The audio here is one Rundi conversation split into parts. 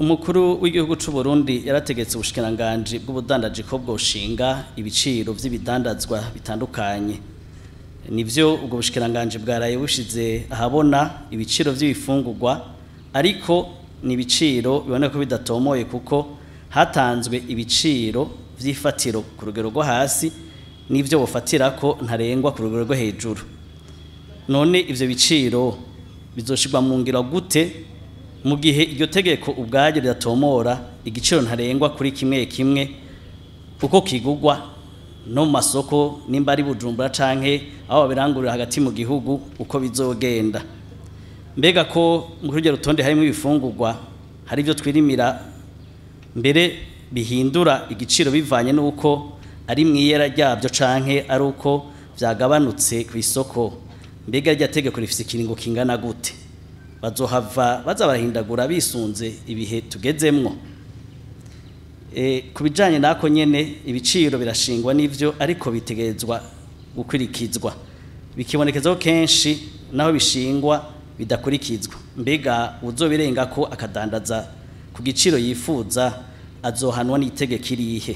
Umukuru w'igihugu c'u Burundi yarategetse ubushikiranganji bw'ubudandaji ko bwoshinga ibiciro vy'ibidandazwa bitandukanye. Nivyo, ubwo bushikiranganji bwaraye bushize ahabona ibiciro vy'ibifungurwa, ariko ni ibiciro biboneka ko bidatomoye, kuko hatanzwe ibiciro vy'ifatiro ku rugero rwo hasi n'ivyo bofatirako ntarengwa ku rugero rwo hejuru. None ivyo biciro bizoshirwa mu ngiro gute mu gihe iryo tegeko ubwaryo ridatomora igiciro ntarengwa kuri kimwe kimwe uko kigugwa no mu masoko, nimba ari Bujumbura canke aho babirangurira hagati mu gihugu, uko bizogenda? Mbega ko muri urwo rutonde harimo ibifungurwa, hari ibyo twirimira mbere bihindura igiciro bivanye n'uko ari mu iyera ryabyo canke ari uko vyagabanutse ku isoko, mbega rya tegeko rifise ikiringo kingana gute? Bazohava baza barahindagura bisunze ibihe tugezemwo? Ku bijanye nako nyene, ibiciro birashingwa n'ivyo, ariko bitegerezwa gukurikizwa. Bikibonekezaho kenshi naho bishingwa bidakurikizwa. Mbega uzobirenga ko akadandaza ku giciro yifuza azohanwa n'itegeko irihe?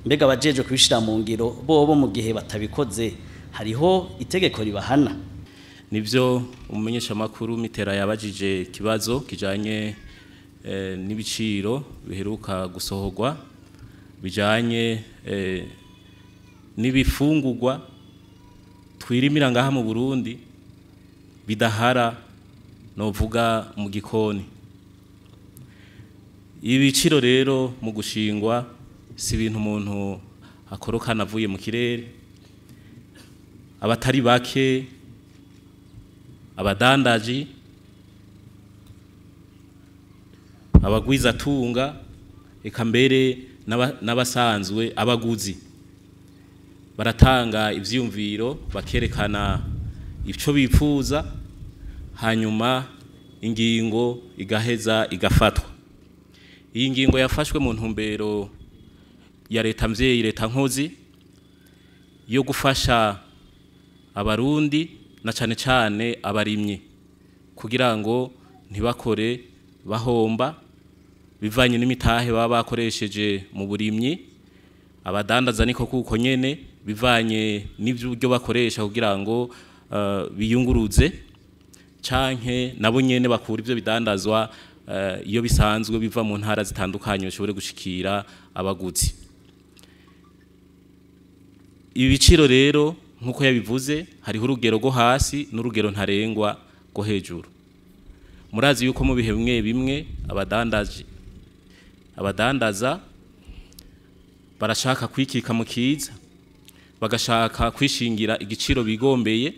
Mbega abajejwe kubishira mu ngiro bobo, mu gihe batabikoze, hariho itegeko ribahana? Nivyo, umumenyeshamakuru Mitera yabajije ikibazo kijanye n'ibiciro biheruka gusohorwa bijanye n'ibifungurwa twirimira ngaha mu Burundi bidahara novuga mu gikoni. Ibiciro rero mu gushingwa si ibintu umuntu akorokana avuye mu kirere. Abatari bake, abadandaji, abagwizatunga, eka mbere n'abasanzwe abaguzi, baratanga ivyiyumviro, bakerekana ico bipfuza, hanyuma ingingo igaheza igafatwa. Iyi ngingo yafashwe mu ntumbero ya leta mvyeyi, leta nkozi, yo gufasha Abarundi na cane cane abarimyi kugira ngo ntibakore bahomba bivanye n'imitahe baba bakoresheje mu burimyi. Abadandaza niko kuko nyene, bivanye n'ibyo bakoresha kugira ngo biyunguruze canke nabo nyene bakura ivyo bidandazwa iyo bisanzwe biva mu ntara zitandukanye, bashobore gushikira abaguzi. Ibiciro rero, nk'uko yabivuze, hariho urugero rwo hasi n'urugero ntarengwa rwo hejuru. Murazi yuko mu bihe bimwe bimwe abadandaji, abadandaza barashaka kwikika mu kiza, bagashaka kwishingira igiciro bigombeye,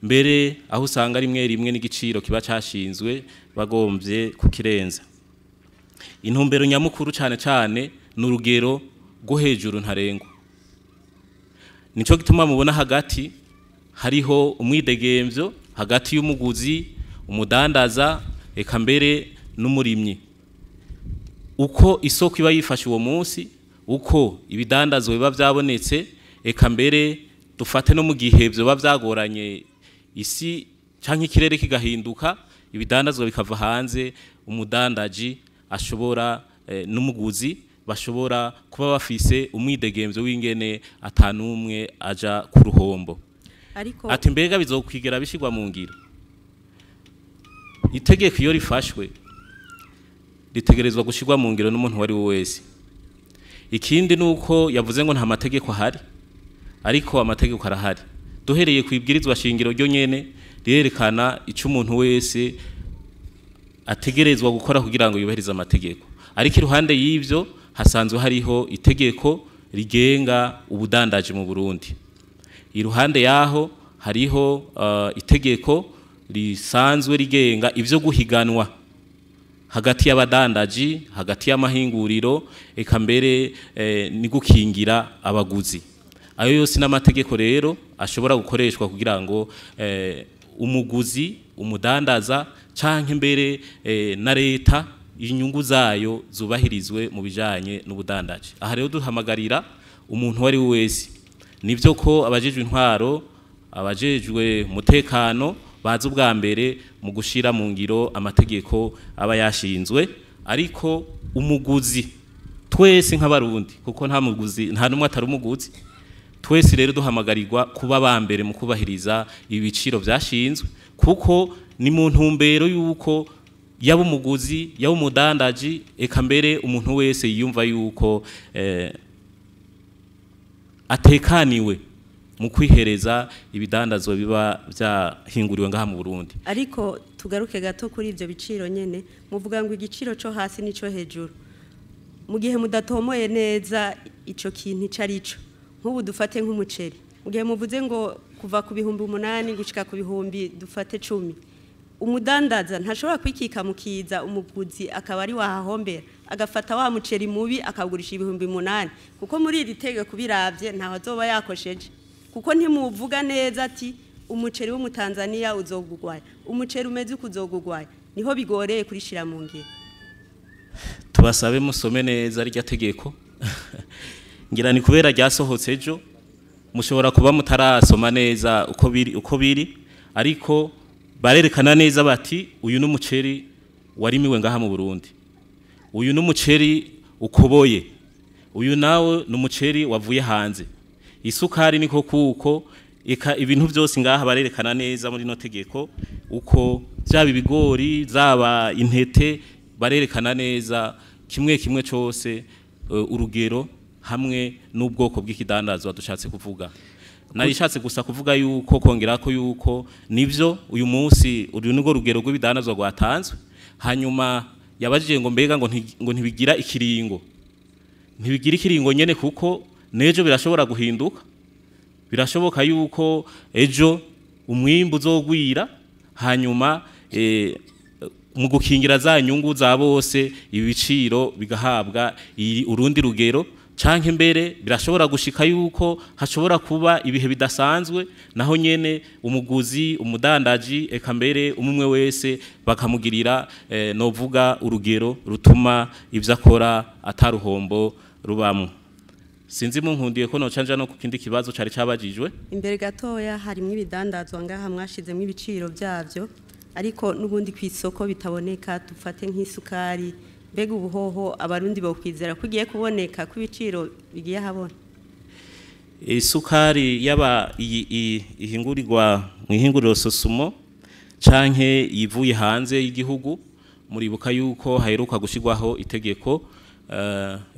mbere aho usanga rimwe rimwe n'igiciro kiba cashinzwe bagombye kukirenza. Intumbero nyamukuru cane cane n'urugero rwo hejuru ntarengwa. Nico gituma mubona hagati hariho umwidegemvyo hagati y'umuguzi, umudandaza, eka mbere n'umurimyi. Uko isoko iba yifashe uwo munsi, uko ibidandazwa biba vyabonetse, eka mbere dufate no mu gihe vyoba vyagoranye, isi canke ikirere kigahinduka, ibidandazwa bikava hanze, umudandaji ashobora n'umuguzi bashobora kuba bafise umwidegemvyo w'ingene atanumwe aja ku ruhombo. Ariko Ati mbega bizokwigera bishirwa mu ngiro? Itegeko iyo rifashwe ritegerezwa gushirwa mu ngiro n'umuntu uwo ari we wese. Ikindi nuko yavuze ngo nta mategeko ahari, ariko amategeko arahari. Duhereye ku ibwirizwa shingiro, ryo nyene rirerekana ico umuntu wese ategerezwa gukora kugira ngo yubahirize amategeko. Ariko iruhande y'ivyo hasanzwe hariho itegeko rigenga ubudandaji mu Burundi. Iruhande yaho hariho itegeko risanzwe rigenga ivyo guhiganwa hagati y'abadandaji, hagati y'amahinguriro, eka mbere ni gukingira abaguzi. Ayo yose n'amategeko rero ashobora gukoreshwa kugira ngo umuguzi, umudandaza canke mbere na leta inyungu zayo zubahirizwe mu bijanye n'ubudandaji. Aha rero duhamagarira umuntu uwo ari we wese, nivyo ko abajejwe intwaro, abajejwe umutekano baza ubwa mbere mu gushira mu ngiro amategeko aba yashinzwe. Ariko umuguzi twese nk'abarundi, kuko nta muguzi, nta numwe atari umuguzi, twese rero duhamagarirwa kuba ba mbere mu kubahiriza ibiciro vyashinzwe, kuko ni mu ntumbero yuko yaba umuguzi, yaba umudandaji, eka mbere umuntu wese yiyumva yuko atekaniwe mu kwihereza ibidandazwa biba vyahinguriwe ngaha mu Burundi. Ariko tugaruke gato kuri ivyo biciro nyene, muvuga ngo igiciro co hasi nico hejuru, mu gihe mudatomoye neza ico kintu ico arico. Nk'ubu dufate nk'umuceri, mu gihe muvuze ngo kuva ku 8,000 gushika ku bihumbi dufate 10, umudandaza ntashobora kwikika mukiza, umuguzi akaba ari wahahombera, agafata wa muceri mubi akagurisha 8,000, kuko muri iri tegeko biravye ntaho azoba yakosheje, kuko ntimuvuga neza ati umuceri wo mu Tanzania uzogugwaye, umuceri umeze ukuzogugwaye, niho bigoreye kurishira mu ngiro. Tubasabe musome neza rya tegeko ngira ni kubera ryasohotse ejo, mushobora kuba mutarasoma neza uko biri, ariko barerekana neza bati uyu n'umuceri warimiwe ngaha mu Burundi, uyu n'umuceri ukoboye, uyu nawe n'umuceri wavuye hanze, isukari niko kuko eka ibintu byose ngaha barerekana neza muri no tegeko uko byaba ibigori zaba intete, barerekana neza kimwe kimwe cyose urugero hamwe n'ubwoko bw'ikidandazwa dushatse kuvuga. Narishatse gusa kuvuga yuko kongera ko yuko nivyo uyu munsi uri nubwo rugero rw'ibidandazwa rwatanzwe. Hanyuma yabajije ngo mbega ngo ntibigira ikiringo, ntibigira ikiringo nyene, kuko nejo birashobora guhinduka. Birashoboka yuko ejo umwimbu uzogwira, hanyuma mu gukingira za nyungu za bose ibiciro bigahabwa urundi rugero, canke mbere birashobora gushika yuko hashobora kuba ibihe bidasanzwe, naho nyene umuguzi, umudandaji, eka mbere umwe wese bakamugirira novuga urugero rutuma ivyo akora ataruhombo rubamwo. Sinzi munkundiye ko nocanja no kukindi kibazo cari cabajijwe. Imbere gatoya harimwo ibidandazwa ngaha mwashizemwo ibiciro byavyo, ariko nubundi kwisoko bitaboneka, dufate nk'isukari, mbega ubuhoho abarundi bokwizera kugiye kuboneka kw'ibiciro bigiye habona? Isukari yaba ihingurirwa mu ihinguriro Sosumo canke yivuye hanze y'igihugu, muribuka yuko haheruka gushirwaho itegeko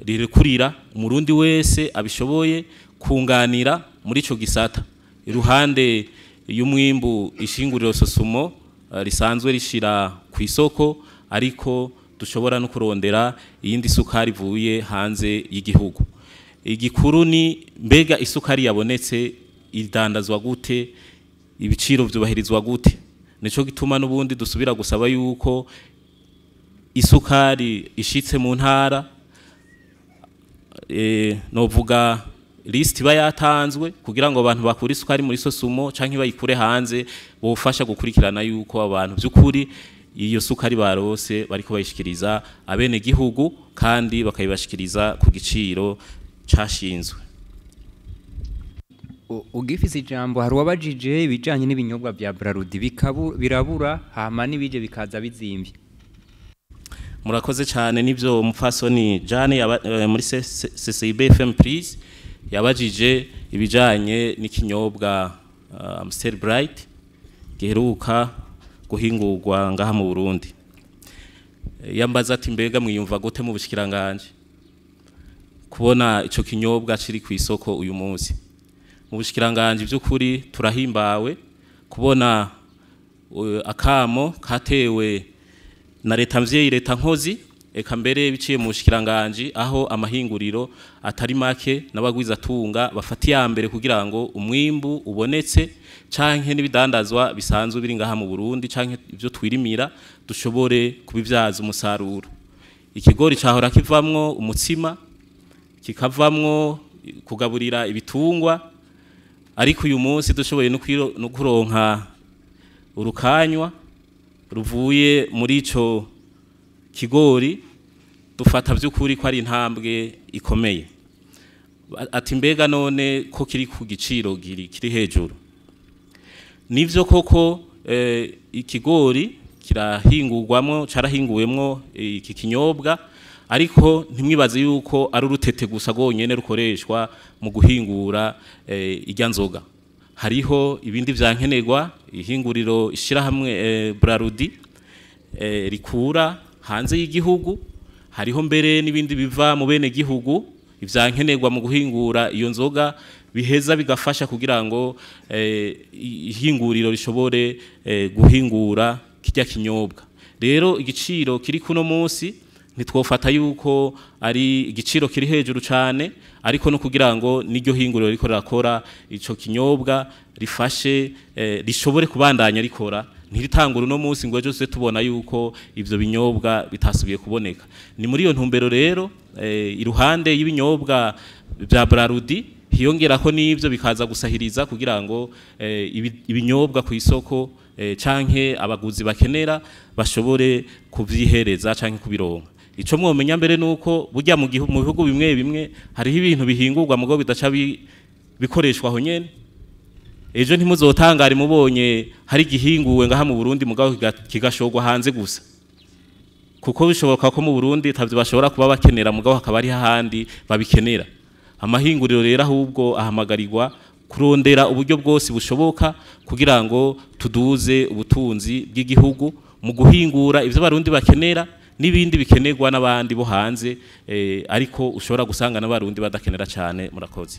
rirekurira umurundi wese abishoboye kunganira muri ico gisata. Iruhande y'umwimbu ishinguriro Sosumo risanzwe rishira ku isoko, ariko dushobora no kurondera iyindi sukari ivuye hanze y'igihugu. Igikuru ni mbega isukari yabonetse idandazwa gute, ibiciro vyubahirizwa gute? Nico gituma n'ubundi dusubira gusaba yuko isukari ishitse mu ntara, novuga list iba yatanzwe kugira ngo abantu bakure isukari muri Sosumo canke bayikure hanze, bofasha gukurikirana yuko abantu by'ukuri iyo sukari barose bariko bayishikiriza abene gihugu, kandi bakayibashikiriza ku giciro cashinzwe. Ugifise ijambo, hari uwabajije ibijanye n'ibinyobwa vya Brarudi birabura, hama n'ibije bikaza bizimvye. Murakoze cyane. Nivyo umupfasoni Jane muri CCIB FM Please yabajije ibijanye n'ikinyobwa Amstel Bright giheruka guhingurwa ngaha mu Burundi. Yambaza ati mbega mwiyumva gute mu bushikiranganje kubona ico kinyobwa kiri ku isoko uyu munsi? Mu bushikiranganje by'ukuri turahimbawe kubona akamo katewe na leta mvyeyi, leta nkozi, eka mbere biciye mu bushikiranganje, aho amahinguriro atari make n'abagwiza tunga bafata iya mbere kugira ngo umwimbu ubonetse canke n'ibidandazwa bisanzwe biri ngaha mu Burundi canke ivyo twirimira dushobore kubivyaza umusaruro. Ikigori cahora kivamwo umutsima, kikavamwo kugaburira ibitungwa, ariko uyu munsi dushoboye no kuronka urukanywa ruvuye muri ico kigori, dufata by'ukuri ko ari intambwe ikomeye. Ati mbega none ko kiri ku giciro kiri hejuru? Nivyo koko, ikigori kirahingurwamwo, carahinguwemwo iki kinyobwa, ariko ntimwibaze yuko ari urutete gusa rwonyene rukoreshwa mu guhingura irya nzoga. Hariho ibindi vyankenerwa ihinguriro ishirahamwe Brarudi rikura hanze y'igihugu, hariho mbere n'ibindi biva mu bene gihugu ivyankenerwa mu guhingura iyo nzoga, biheza bigafasha kugira ngo ihinguriro rishobore guhingura kirya kinyobwa. Rero igiciro kiri kuno munsi ntitwofata yuko ari igiciro kiri hejuru cyane, ariko no kugira ngo n'iryo hinguriro riko rirakora ico kinyobwa rifashe rishobore kubandanya rikora, ntiritangure uno munsi ngo ejo tubona yuko ivyo binyobwa bitasubiye kuboneka. Ni muri iyo ntumbero rero iruhande y'ibinyobwa bya Brarudi hiyongerako n'ivyo bikaza gusahiriza kugira ngo ibinyobwa ku isoko canke abaguzi bakenera bashobore kuvyihereza canke kubironka. Ico mwomenya mbere nuko burya mu bihugu bimwe bimwe hariho ibintu bihingurwa mugo bidaca bikoreshwa aho nyene. Ejo ntimuzotangare mubonye hari gihinguwe ngaha mu Burundi mugabo kigashogwa hanze gusa, kuko bishoboka ko mu Burundi tavyo bashobora kuba bakenera mugabo hakaba ari hahandi babikenera. Amahinguriro rero ahubwo ahamagarirwa kurondera uburyo bwose bushoboka kugira ngo tuduze ubutunzi bw'igihugu mu guhingura ivyo Barundi bakenera n'ibindi bikenerwa n'abandi bo hanze, ariko ushobora gusanga n'abarundi badakenera cyane. Murakoze.